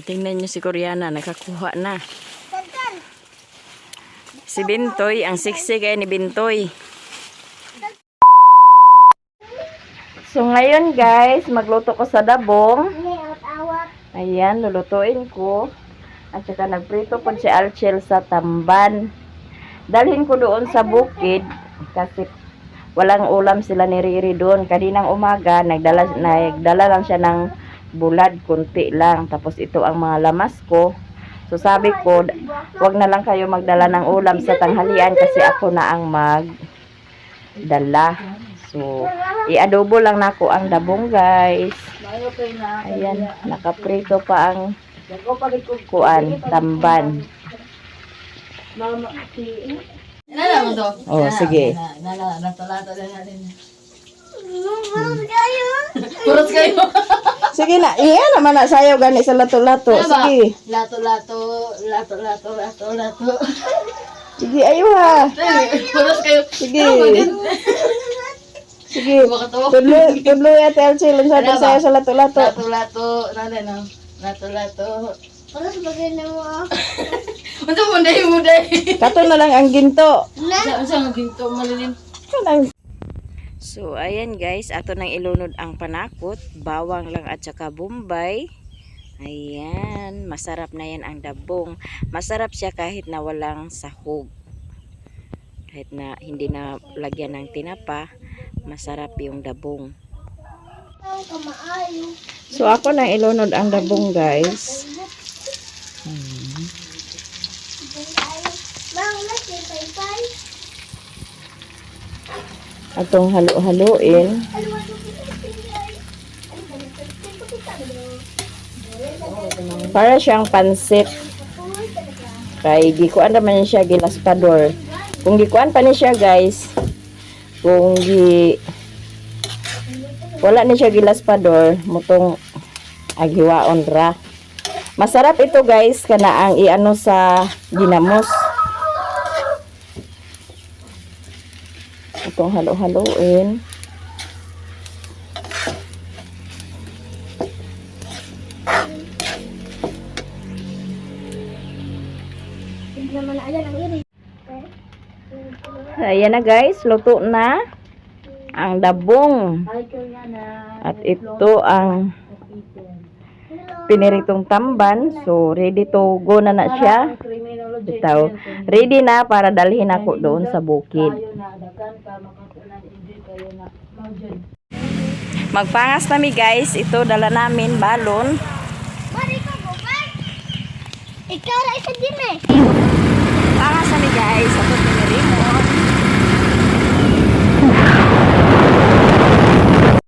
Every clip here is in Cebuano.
Tingnan nyo si Koreana, nakakuha na. Si Bintoy, ang siksi kay ni Bintoy. So ngayon, guys, magluto ko sa dabong. Ayan, lulutuin ko. At saka nagprito po si Alchel sa tamban. Dalhin ko doon sa bukid kasi walang ulam sila ni Riri doon. Kaninang umaga, nagdala lang siya ng bulad, kunti lang. Tapos ito ang mga lamas ko. So sabi ko, wag na lang kayo magdala ng ulam sa tanghalian kasi ako na ang magdala. So, i-adobo lang nako ang dabong, guys. Ayan, nakaprito pa ang kuan, tamban. Nala mo to? Oh, sige. Nala, lato-lato na natin. Puros kayo. Sige na, iya naman na sayo gani sa lato-lato. Ano ba? Sige. Lato-lato, lato-lato, lato-lato. Sige, ayo ha. Puros kayo. Sige. Sige. Makatawa. Tudlo, tudlo ya Telsi, unsa Ano ba? sayo sa lato-lato. Lato-lato, nala no. Lato-lato. Puros bagay na mo. Unsa mo day mo day? Kato na lang ang ginto. Unsa unsa nga ginto malilim? Kanang. So, ayan guys, ato nang ilunod ang panakot, bawang lang at saka bombay. Ayan, masarap na yan ang dabong. Masarap siya kahit na walang sahog. Kahit na hindi na lagyan ng tinapa, masarap yung dabong. Ang kamaayo. So, ako nang ilunod ang dabong, guys. Mang, nasi, pay-pay. Atong halo-haloin. Para siyang pansit. Kay gikuan naman siya gilaspador. Kung gikuan pa ni siya, guys, kung gi wala ni siya gilaspador, mutong aghiwaon ra. Masarap ito, guys, kana ang iano sa ginamos. Itong halo-haloin. Hindi naman na ayan ang iri. Ayan na, guys, luto na ang dabong. At ito ang piniritong tamban. So, ready to go na na siya. Bitaw. Ready na para dalhin ako doon sa bukid. Magpangas nami, guys. Ito dala namin balon. Mari ko, bubay. Ikaw ra isa din eh. Pangas nami, guys. Ito pinirimo.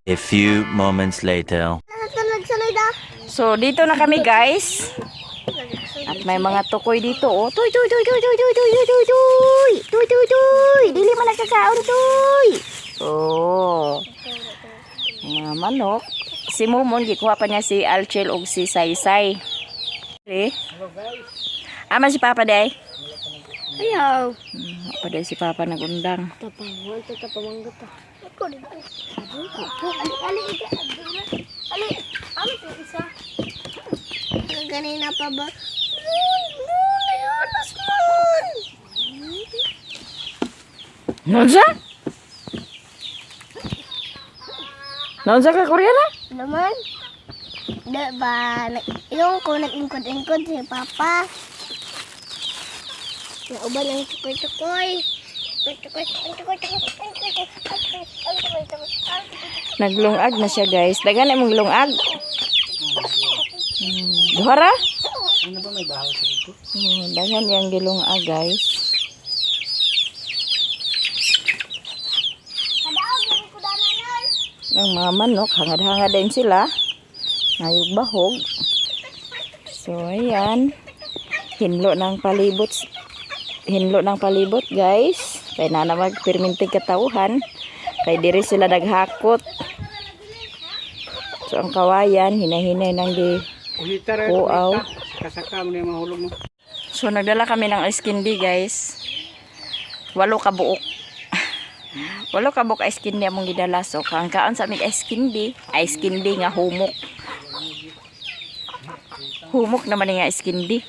A few moments later. Sunod-sunod ah. So, dito na kami, guys. At may mga tukoy dito. Oh, tuy tuy tuy tuy tuy tuy tuy tuy tuy tuy tuy tuy tuy. Dili man nagkakaon tuy. Oh. Mga manok. Si Mumon gikuha pa niya si Alchel og si Saysay. Eh? Ama si Papa day. Ayaw. Pa day si Papa nagundang. Tapangon, tatapamanggot ah. Ako rin. Ali, ali, ali, ali, ali, isa. Ganina pa ba? Moon, moon, ayaw, moon. Nonsa? Nonsa ka Koreana? Naman? Di ba, yung ko nag-ingkod-ingkod si Papa. Nauban ang tukoy-tukoy. Tukoy-tukoy, ang tukoy-tukoy, ang tukoy-tukoy, ang tukoy-tukoy, ang tukoy-tukoy, ang tukoy-tukoy. Naglungag na siya, guys. Dagan imong lungag. Duhara? Ano ba may bahaw sa dito? Daghan yang gilungag, guys. Kadaog, hindi ko dananan. Ang mga manok, hangad-hangad din sila. Ngayog bahog. So, ayan. Hinlo ng palibot. Hinlo ng palibot, guys. Kay na magpirmintig katauhan. Kay diri sila naghakot. So, ang kawayan, hinahinay ng di Ulita ra. Kuaw. Kasaka mo na yung mahulog mo. So, nagdala kami ng ice candy, guys. 8 ka buok. 8 ka buok ice candy among gidala. So, ang kaon sa aming ice candy nga humok. Humok naman nga iskindi.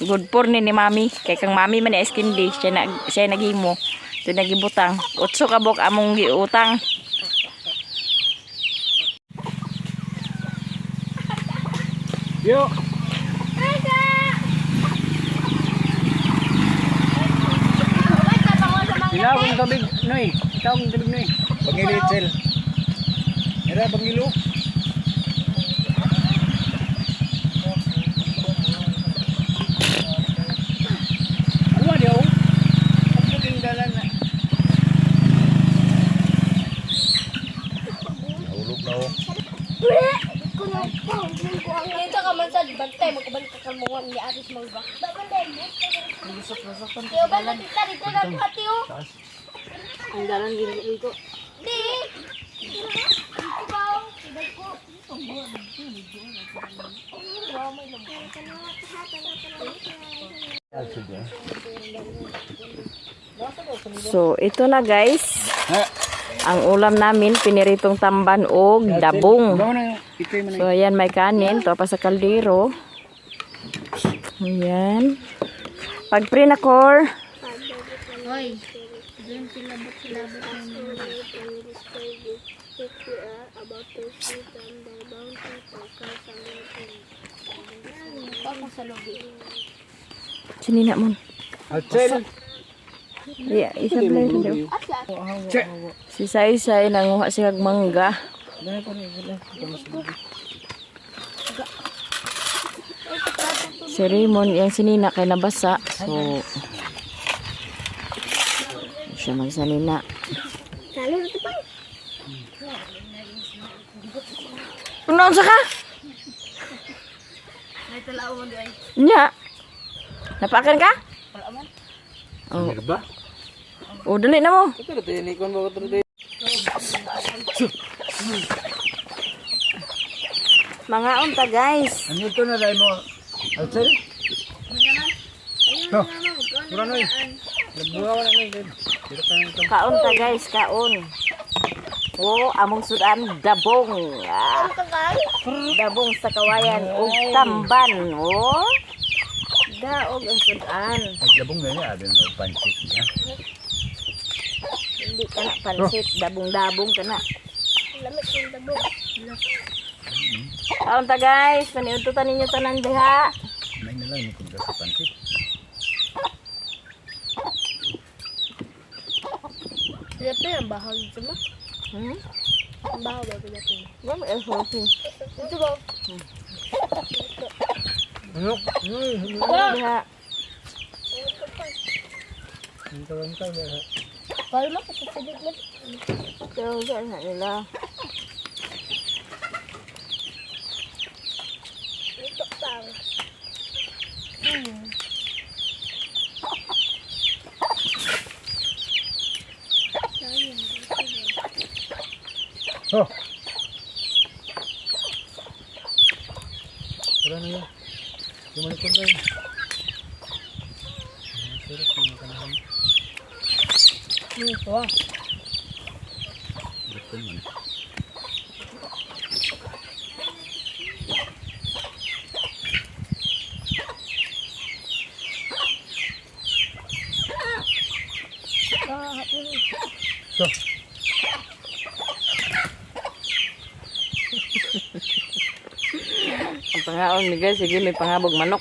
Good for ni ni mami. Kay kang mami man ni iskindi. Siya, na, siya naghimo. Ito nagibutang. Utso ka bok among giutang. Yo! Ilawang tubig, Noy. Ilawang tubig, Noy. Pangili, Chel. Era, pangilo. Kuha di oh. Ang dala na. Nahulog na oh. Dito ka man sa bantay, magkabalik ka mo ni Aris Mangga. Bantay mo. Tiyo ba dito dito na ko tiyo? Ang dalan ginto. Di. Ikaw, ibig ko. So, ito na guys. Ang ulam namin, piniritong tamban og dabong. Bawa na yung ito'y man. So, ayan, may kanin. Ito pa sa kaldero. Ayan. Pag-pray na, Cor. Hoy. Doon kilabot-kilabot ng Ako sa lubi. Sinina mo. Chel. Yeah, isa lang. Che. Si Sai-Sai, nanguha siya og mangga. Si Raymond, yung sinina kay nabasa. So, siya magsanina. Talo na pa. Unaon sa ka? May talaw mo di ay. Nya. Napakan ka? Wala man. Oh. Ba? Oh, dali na mo. Mga unta guys. Ano ito na dahil mo? Alcel? To. Mura, Noy. Nagbuha na, Noy. Dito pa na ito. Kaon ta guys, kaon. Oh, among sudan dabong. Ah, dabong sa kawayan ug tamban. Oh. Daog ang sudan. Naglabong na niya, abi ng pansit niya. Hindi ka na pansit, dabong-dabong ka na. Lamig yung dabong. Kaon ta guys, paniudto ninyo tanan diha. May na lang yung sa pansit. Dapat ang bahaw dito mo. Hmm? Ang bahaw ba dapat? Ma'am, eh, sorry. Dito ba? Ano? Noy. Diha. Ito lang ito. Palma kasi sa mo. Pero saan na nila? Ito pa. Oh. Wala na yun. Lumalikod na yun. Sarap ng kanahan. Betul man. So. Ang pangaon ni guys, sige may pangabog manok.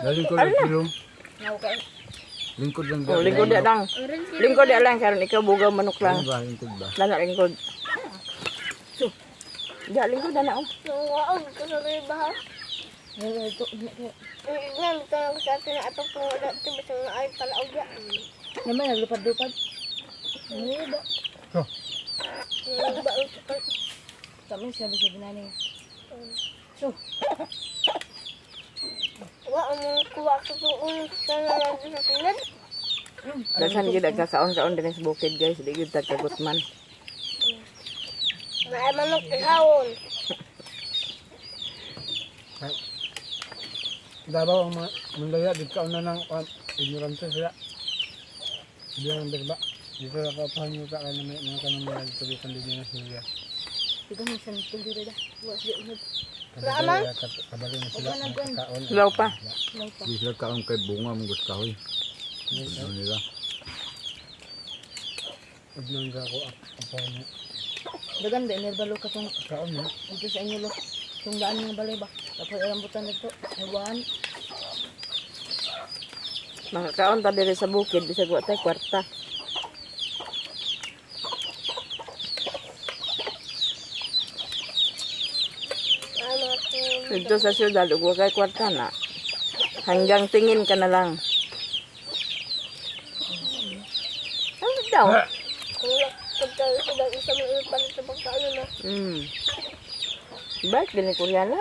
Lingkod lang kilo. Lingkod lang. Oh, lingkod na lang. Lingkod na lang karon ikaw bugaw manok lang. Ano ba? Lingkod ba? Lana lingkod. So, ya lingkod na na oh. Nangaon ko sa bahaw. Nga, mitang ako sa atin na atong pangulat ito, basta nga ay palaog ya. Naman naglupad-lupad. Ano ba? Oh. Ano ba? Kami sabi-sabi na niya. Wa, ang mga kuha ko kung ulo sa nalagay sa tulad. Daghan gid ang kakaon-kaon dinhi sa bukid guys, di gid tagkagutman. Naay manok ihawon. Dabaw ang mga mandaya, dito ka na ng ignorante sila. Hindi ang berba. Dito sa kapahan nyo ka na may mga kanang mga tubikan din na siya. Ikaw mo sa nitong dito da. Wa siya unod. Kabalo kabalo na sila kaon. Law pa. Di sila kaon kay bunga mong gusto kahoy. Ano nila? Ugnon sa ako apahan nyo. Dagan ba inerbalo ka tong Kaon na. dito sa inyo lo. Tong daan ng balay ba. Tapos rambutan dito. Iwan. Makakaon ta diri sa bukid bisag wa tay kwarta. Dito sa syudad ug wa kay kwarta na. Hanggang tingin ka na lang. Ano daw? Kung pagkain sa dahil isa mo ipalit sa pagkain na. Bakit gani Koreana?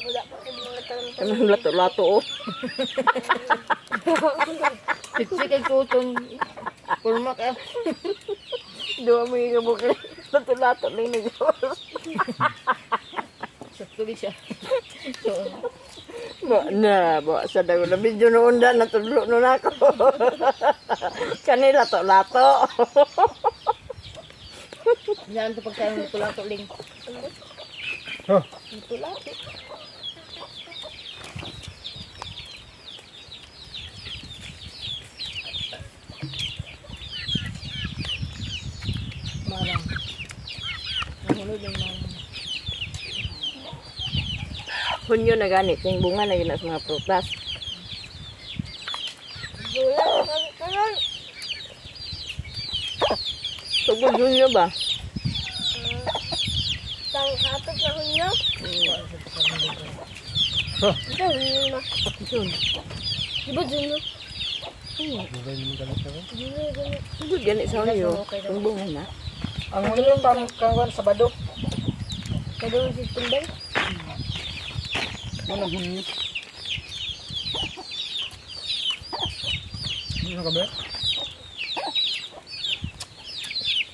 Wala pa kung mga tanong. Kanang lato-lato oh. Siksi kay kuton. Kurma ka. Duwa mo yung kabukid. Lato-lato lang ni Diyos. Sa tubig siya. Ba, na, ba, sa dago na video noon da, natudlo nun ako. Kanila lato-lato. Yan to pagkain ng tulato ling. Huh. Tulato. Marang. Nahulog yung marang. Hunyo na ganit, yung bunga na yun sa mga prutas. Wala karon. Tugod hunyo ba? Tang hapit na hunyo. Ito hunyo na. Di ba junyo? Mabay naman kami sa ako. Junyo junyo. Tugod ganit sa hunyo, yung bunga na. Ang huli yung parang kawan Sabado. Kadung si Tumbay. Ano ang huli? Ano ka ba?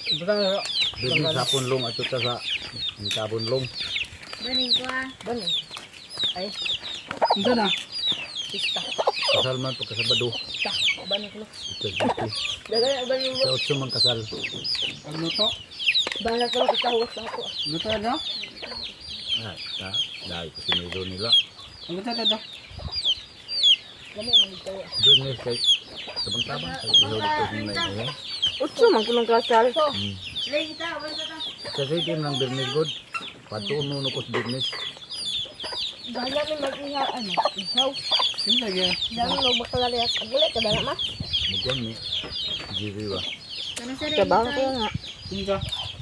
Basta na Dito sa punlong ato ta sa tabon long. Baning ko ah. Banin. Ay, Unsa na? pista. Kasal man pagka Sabado. Ta, banin ko. Ito dito. Dagan banin mo. Sa otso man kasal. Ang luto. Bahala ka lang itahuwas na ako. Luto na? Ah, ta dai ko sinilo nila. Ang luto na Lami man ito. Doon ni kay tabang-tabang sa ilaw dito nila. Eh. Utso man kunong kasal. Lay kita, wala ka. Sa city ng Birnes good. Patuon mo no ko sa Birnes. Bahala mi mag-iha ano. Ihaw. Simple gyud. Dami mo bakalarias. Agulay ka dala ma. Mugwan ni. Giri ba? Trabaho ko nga. Unsa?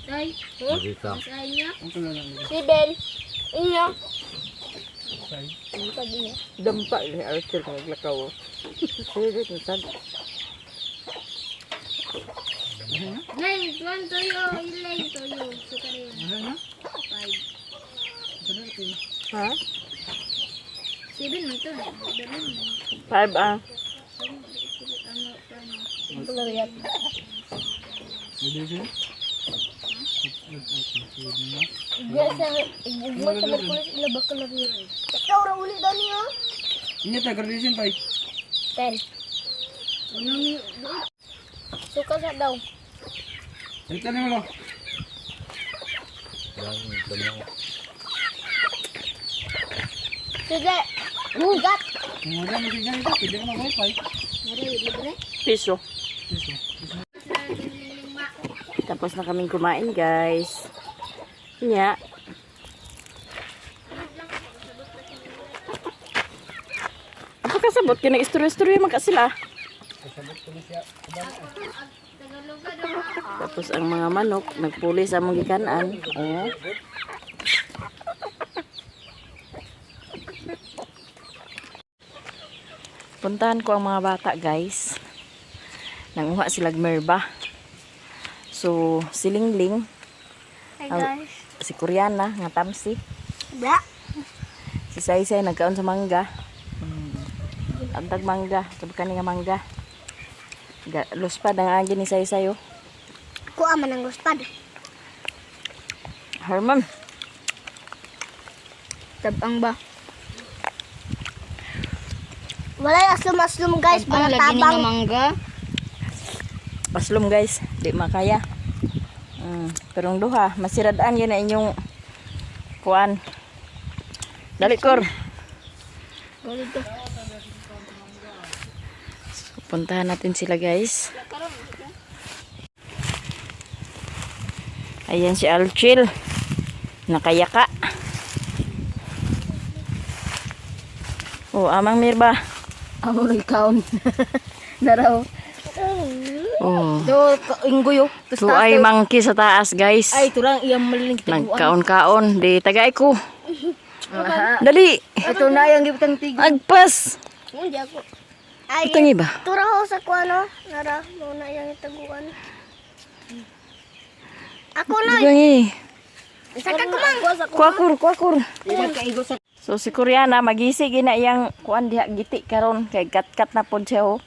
Tay. Giri ta. Ang tulo na. Si Ben. Inyo. Say. Ano pa din niya? Dampa ni Arthur maglakaw. oh. Sirit na sad. Nine, one toyo, ilay toyo. Sukari. Ano na? Five. Ha? Seven man to. Dali man. 5 ah. Ano paano? Pwede siya? Sa igmo sa Merkulis ila bakalarias. Ikaw ra uli dani oh. Ingat ta graduation tay. 10. Ano ni Suka sa daw. Ito na mo. Dai kami. Sige. Gat. Kung wala mo siya ito, pwede ka mag-wifi. Piso. Piso. Tapos na kaming kumain, guys. Nya. Ang pagkasabot, kinag-istorya-istorya man ka sila. Tapos ang mga manok, nagpuli sa among gikanan. Oh. Puntahan ko ang mga bata, guys. Nanguha sila merba. So, si Lingling, Hi guys. Si Koreana, nga tamsi. Bra. Si Saysay nagkaon sa mangga. Antag mangga, sabi kani nga mangga. Luspad ang agi ni Saysay oh. Kuha man ang luspad. Herman, Tabang ba? Wala yung aslum-aslum, guys. Ang Wala lagi ni nga tabang. mangga. Aslum, guys, di makaya. Perong duha, masiradaan yun na inyong kuan. Dali, Kor. So, puntahan natin sila, guys. Ayan si Alchil. Nakayaka. Oh, amang mirba. Amo na ikaon. Naraw. Oh. Do inggoy oh. Tas So ay monkey sa taas, guys. Ay, ito lang iyang maliling taguan. Nagkaon-kaon. Di tagay ko. Dali. Ito na yung gibutang tig. Agpas. Hindi ako. Ay, Itong iba. tura ko sa kuano. Nara, muna yung itaguan. Ako na. Dugang eh. Sa kakumang. Kwakur, kwakur. Kaigo sa So si Koreana magisi gina iyang kuan diha giti karon kay kat-kat na pod siya oh.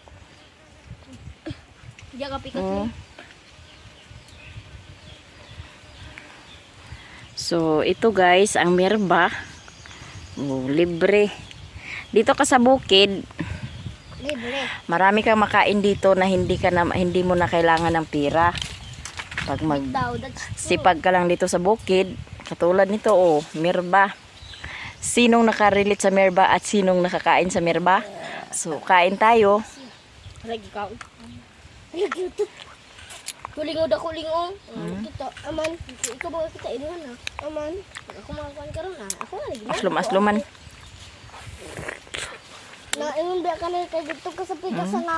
Diya ka pikat. So ito, guys, ang mirba. Oh, libre. Dito ka sa bukid, Libre. marami kang makain dito na hindi mo na kailangan ng pira. Pag mag Daw, that's sipag ka lang dito sa bukid, katulad nito oh, mirba. Sinong nakarelate sa mirba at sinong nakakain sa mirba? So, kain tayo. Lagi ka. Ay, cute. Kulingo da kulingo. Kita aman. Ikaw ba kita inuhan na? Aman. Ako makakuan karon na. Ako na lagi. Aslum-asluman. Na ingon ba ka na kay dito ka sa pikas nga.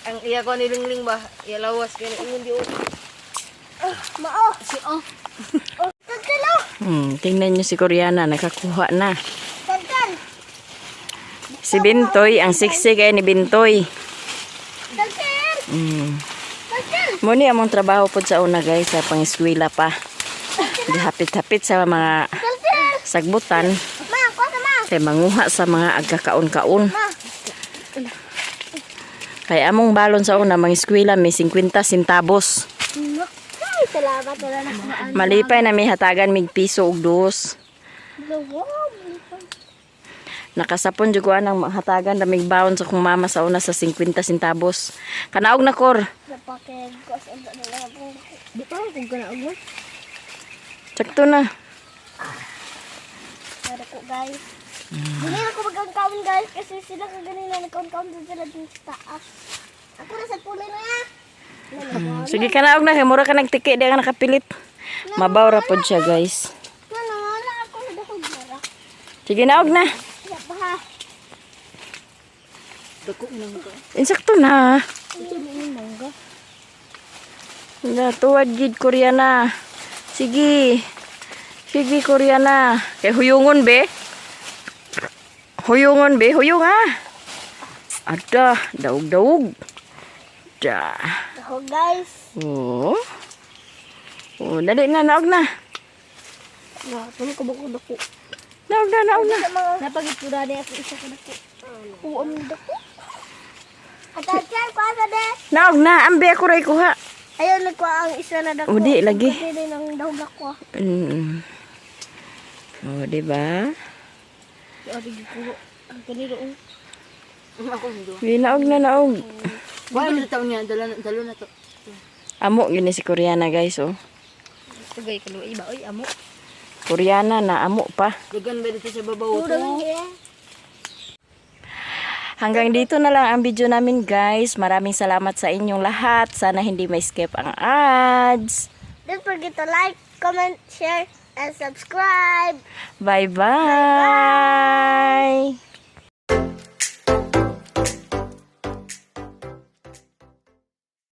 Ang iya ko nilingling ba? Iya lawas kaya ingon di oh. Mao. Si oh. Oh, tagkalo. Tingnan nyo si Koreana, nakakuha na. Tagkal. Si Bintoy, ang siksik ay ni Bintoy. Tagkal. Tagkal. Muni among trabaho pod sa una, guys, sa pangiskwela pa. Gihapit-hapit sa mga Tagkal. sagbutan Ma, kuha ka ma. kay manguha sa mga agkakaon-kaon. Ma. Kay among balon sa una mangiskwela may 50 centavos. Ay, salamat wala na kuhaan. Malipay na may hatagan mig piso ug dos. Wow. Nakasapon jud ko anang hatagan na mig baon sa kong mama sa una sa 50 centavos. Kanaog na, Kor. Napakig ko sa dala ko. Di pa ko ganaog mo. Sakto na. Pero ko, guys. Dili na ko magkaon guys, kasi sila ka ganina nagkaon-kaon dun sila dun sa taas. Ako na sa pulay na ya. Sige, kanaog na kay mura ka nagtiki di ka nakapilit. Mabaw ra pod siya, guys. Ano, wala ako na dahog mara. Sige, naog na. Ya pa ha. Dako nang ko. Insakto na. Ito na yung mangga. Na, tuwad gid, Koreana. Sige. Sige, Koreana. Kay huyungon be. Huyungon be, huyung ah. Ada, daog-daog. Da. Dahog, guys. Oh. Oh, dali na, naog na. Na, tulo ko ba ko dako. Naog na, naog na. Napagipura na ako isa ka dako. Uom dako. Atagyan ko asa de. Naog na, ambi ako ray kuha. Ayaw nagkuha ang isa na dako. O, di, lagi. Kasi din ang dahog ako. Oh, di ba? Ate ko. Ang kanilo. Ako hindi. Di, naog na, naog. Wala na taon niya, dalo dalo na to. Amo yun ni si Koreana, guys, oh. Tugay kaluoy ba oy amo. Koreana na amo pa. Dagan ba dito sa babaw to? Hanggang dito na lang ang video namin, guys. Maraming salamat sa inyong lahat. Sana hindi may skip ang ads. Don't forget to like, comment, share, and subscribe. Bye-bye!